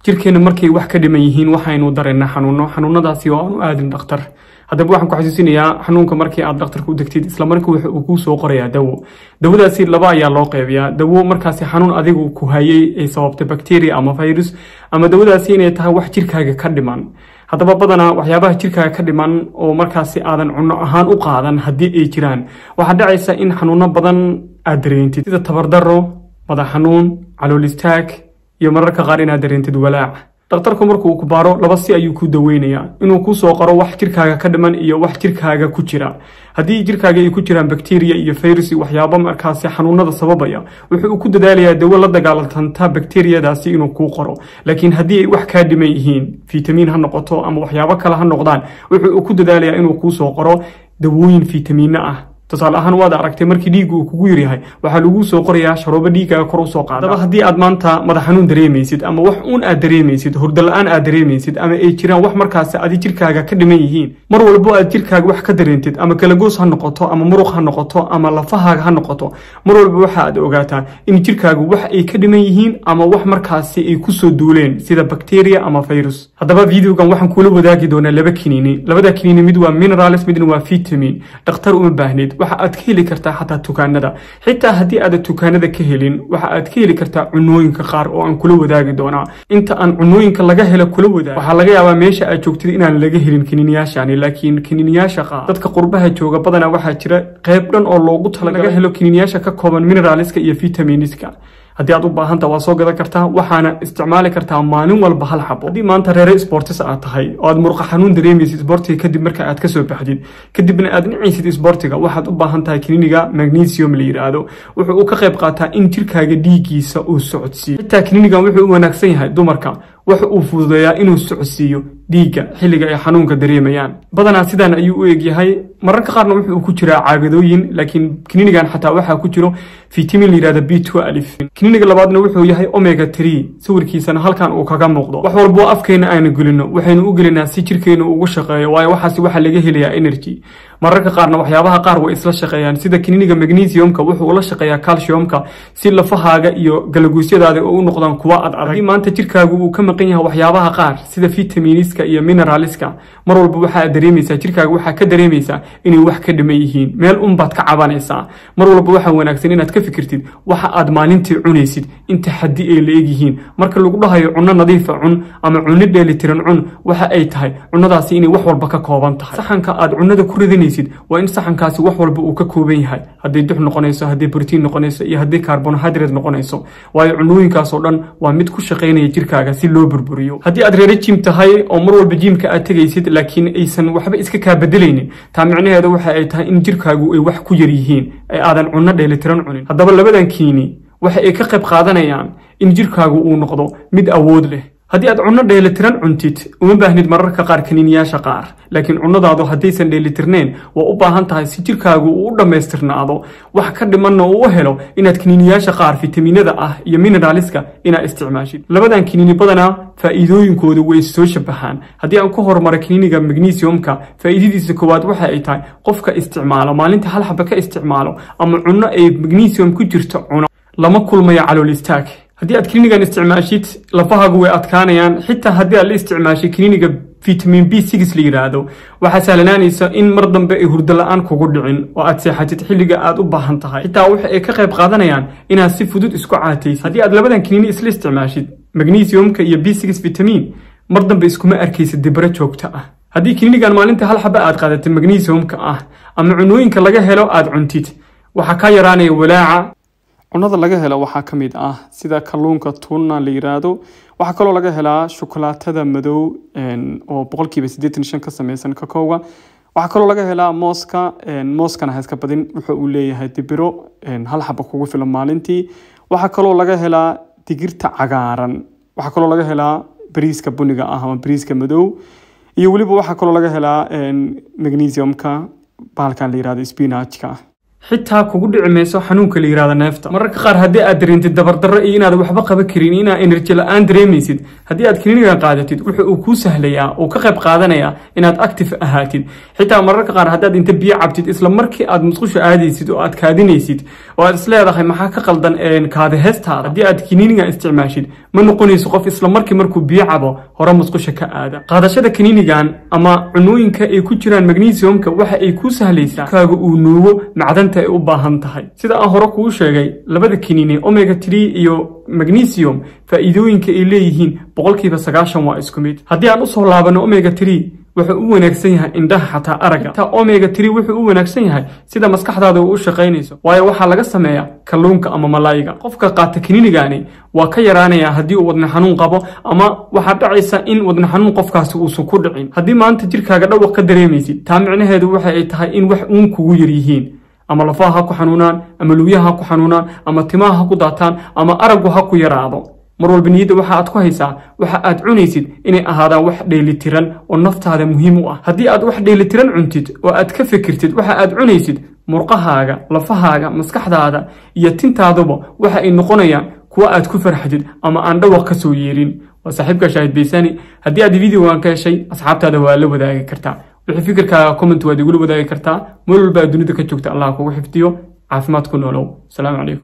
Jirkeena markay wax ka dhiman yihiin waxaynu dareennaa xanuuno, xanuunadaasi oo aan u aadin dhakhtar. Haddaba waxaan ku xasuusinayaa, xanuunka markii aad dhakhtarka u degtid, isla markii wuxa uu kuu soo qorayaa dawo. Dawadaasi laba ayaa loo qeybiyaa: dawo markaasi xanuun adigu ku hayay ay sababtay bacteria ama virus, ama dawadaasi inay tahay wax jirkaaga ka dhiman. Haddaba badanaa waxyaabaha jirkaaga ka dhiman oo markaasi aadan cunno ahaan u qaadan haddii ay jiraan, waxaa dhacaysa in xanuuno badan aad dareentid, sida tabardaro, madax xanuun, calool istaag iyo mararka qaar inaad dareentid walaac. Dhakhtarku markuu ku baaro laba si ayuu ku daweynayaa: inuu kuu soo qoro wax jirkaaga ka dhiman iyo wax jirkaaga ku jira. Haddii jirkaaga ay ku jiraan bacteria iyo virus iyo waxyaabo markaasi xanuunada sababaya, wuxuu ku dadaalayaa dawo la dagaalantanta bacteriyadaasi inuu kuu qoro. Laakiin haddii ay wax kaa dhiman yihiin, fitamiin ha noqoto ama waxyaabo kale ha noqdaan, wuxuu ku dadaalayaa inuu kuu soo qoro dawooyin fitamiino ah. Tusaale ahaan, waad aragtay markii dhiiggu uu kugu yaryahay waxaa lagu soo qorayaa sharoobo dhiiggaaga kor usoo qaada. Haddaba haddii aad maanta madax xanuun dareemaysid ama wax uun aad dareemaysid, hurdo la-aan aad dareemaysid, ama ay jiraan wax markaasi adi jirkaaga ka dhiman yihiin, mar walbo aad jirkaaga wax ka dareentid, ama kalagoos ha noqoto ama muruq ha noqoto ama lafahaaga ha noqoto, mar walba waxa aad ogaataa in jirkaagu wax ay ka dhiman yihiin ama wax markaasi ay kusoo duuleen, sida bacteria ama virus. Haddaba videogan waxaan kula wadaagi doonaa laba kiniini. Labada kiniini mid waa minerals, midna waa vitamin. Dhakhtar uma baahneed, waxa aad ka heli kartaa xataa dukaanada. Xitaa haddii aadan dukaanada ka helin, waxa aad ka heli kartaa cunooyinka qaar oo aan kula wadaagi doonaa. Inta aan cunooyinka laga helo kula wadaag, waxaa laga yaabaa meesha aad joogtid inaan laga helin kiniiniyaashani, laakiin kiniiniyaasha qaar dadka qurbaha jooga badanaa waxaa jira qeyb dhan oo loogu talagalay laga helo kiniiniyaasha ka kooban mineralska iyo vitaminiska. Haddii aad u baahanta waa soo gadan kartaa, waxaana isticmaali kartaa maalin walba hal xabo. Haddii maanta reere sportis aad tahay oo aad murqa xanuun dareemaysid isboortiga kadib marka aad kasoo baxdid, kadibna aad nicaysid isboortiga, waxaad u baahan tahay kiniiniga magnesium la yidhaahdo. Wuxuu uu ka qayb qaataa in jirkaaga dhiiggiisa uu socodsiiyo. Xitaa kiniinigan wuxuu u wanaagsan yahay dumarka, waxa uu fududeeyaa inuu socodsiiyo dhiigga xilliga ay xanuunka dareemayaan. Badanaa sidaan ayuu u egyahay, mararka qaarna wuxuu ku jiraa caagadooyin, laakiin kiniinigan xataa waxaa ku jiro vitamin la yidhahda B12. Kiniiniga labaadna wuxuu yahay omega 3, sawirkiisana halkan uu kaga muuqdo. Wax walbo afkeena aanu gelino waxaynu u gelinaa si jirkeenu ugu shaqeeyo, waayo waxaasi waxaa laga helayaa energy. Mararka qaarna waxyaabaha qaar way isla shaqeeyaan, sida kiniiniga magnesiumka wuxuu ula shaqeeyaa calciumka si lafahaaga iyo galaguusyadaada oo u noqdaan kuwa ad adag. Haddii maanta jirkaagu uu ka maqan yahay waxyaabaha qaar sida vitaminiska iyo mineraliska, mar walba waxaad dareemaysaa, jirkaaga waxaa ka dareemaysaa inay wax ka dhiman yihiin, meel unbaad ka cabanaysaa. Mar walba waxaa wanaagsan inaad ka fikirtid waxa aad maalintii cunaysid inta xaddi ay la egyihiin. Marka lagu dhahayo cunno nadiifa cun ama cunno dheelitiran cun, waxa ay tahay cunnadaasi inay wax walba ka kooban tahay. Saxanka aad cunnada ku ridanaysid waa in saxankaasi wax walba uu ka kooban yahay, hadday dux noqonayso, hadday brotiin noqonayso iyo hadday carbohydrate noqonayso, waayo cunnooyinkaas oo dhan waa mid ku shaqaynaya jirkaaga si loo burburiyo. Haddii aad reere gym tahay oo mar walba gymka aad tegaysid laakiin aysan waxba iska kaa bedelaynin, taa micnaheedu waxa ay tahay in jirkaagu ay wax ku yar yihiin ee aadan cunno dheelitiran cunin. Haddaba labadan kiini waxa ay ka qayb qaadanayaan in jirkaagu uu noqdo mid awood leh. Haddii aad cunno dheelitiran cuntid, uma baahnid mararka qaar kaniiniyaasha qaar, laakiin cunnadaadu haddaysan dheelitirnayn waa u baahan tahay si jirkaagu uu u dhammaystirnaado, wax ka dhimanna uu u helo, inaad kaniiniyaasha qaar fitaminada ah iyo mineraliska inaad isticmaashid. Labadan kiniini badanaa faa'iidooyinkooda way soo shabaxaan. Haddii aan ku horumaro kiniiniga magnesiumka, faa'iidadiisa koowaad waxa ay tahay qofka isticmaalo maalinta hal xaba ka isticmaalo ama cunno ay magnesium ku jirto cuno, lama kulmayo calool istaag. Haddii aad kiniinigan isticmaashid lafahaagu way adkaanayaan. Xitaa haddii aad la isticmaashid kiniiniga vitamin B6 la yidhaahdo, waxaa sahlanaanaysa in mar dambe ay hurdo la-aan kugu dhicin oo aad seexatid xilliga aad u baahan tahay. Xitaa waxa ay ka qayb qaadanayaan inaad si fudud isku caataysid. Haddii aad labadan kiniini isla isticmaashid, magnesiumka iyo B6 vitamin, mar dambe iskuma arkaysid dibro joogto ah. Haddii kiniinigan maalinta hal xaba aad qaadatid magnesiumka ah ama cunooyinka laga helo aad cuntid, waxaa kaa yaraanaya walaaca. Cunnada laga helo waxaa ka mid ah sida kalluunka tuna la yiraahdo. Waxaa kaloo laga helaa shukulaatada madow oo 85% ka sameysan kakowga. Waxaa kaloo laga helaa mooska. Mooskana ha iska badin, wuxuu uu leeyahay dibiro, hal xaba kugu filan maalintii. Waxaa kaloo laga helaa digirta cagaaran. Waxaa kaloo laga helaa bariiska buniga ah ama bariiska madow, iyo weliba waxaa kaloo laga helaa magnesiumka bahalkan la yirahdo spinachka. Xitaa kugu dhici mayso xanuunka la yiraahdo neefta. Mararka qaar haddii aad dareentid dabardarro iyo inaad waxba qaban karin, inaad energy la-aan dareemaysid, haddii aad kiniinigan qaadatid wuxuu uu kuu sahlayaa uu ka qayb qaadanayaa inaad active ahaatid. Xitaa mararka qaar haddaad inta biyo cabtid isla markii aad musqusha aadaysid oo aad kaadinaysid oo aad isleedahay maxaa ka qaldan kaadi heestaada, haddii aad kiniinigan isticmaashid Ma noqonayso qof isla markii markuu biyo cabo hore musqusha ka aada. Qaadashada kaniinigan ama cunooyinka ay ku jiraan magnesiumka waxa ay kuu sahlaysaa kaaga uu nuugo macdanta ay u baahan tahay. Sida aan hore kuu sheegay, labada kaniini omega 3 iyo magnesium faa'iidooyinka ay leeyihiin 90% waa isku mid. Haddii aan usoo laabano, omega 3 wuxuu u wanaagsan yahay indhaha, xataa aragga. Xitaa omega 3 wuxuu u wanaagsan yahay sida maskaxdaada uu u shaqaynayso, waayo waxaa laga sameeyaa kalluunka ama malaayiga. Qofka qaata kaniinigani waa ka yaraanayaa haddii uu wadna xanuun qabo, ama waxaa dhacaysa in wadna xanuun qofkaasi uusan ku dhicin. Haddii maanta jirkaaga dhawaq ka dareemaysid, taa micnaheedu waxa ay tahay in wax uun kugu yar yihiin, ama lafaha ha ku xanuunaan, ama lugyaha ha ku xanuunaan, ama timaha ha ku daataan, ama araggu ha ku yaraado. Mar walba niyadda waxa aad ku haysaa waxa aad cunaysid inay ahaadaan wax dheelitiran oo naftaada muhiim u ah. Haddii aad wax dheelitiran cuntid oo aad ka fikirtid waxa aad cunaysid, murqahaaga, lafahaaga, maskaxdaada iyo tintaaduba waxa ay noqonayaan kuwa aad ku farxdid ama aan dhawaq ka soo yeerin. Waa saaxiibka Shaahid Baysani. Haddii aad videogan ka heshay, asxaabtaada waa la wadaagi kartaa. Wixii fikirkaaga comment waad igula wadaagi kartaa. Meel walba aad dunida ka joogta, Allah kugu xifdiyo, caafimaad ku noolow. Asalaamu calaykum.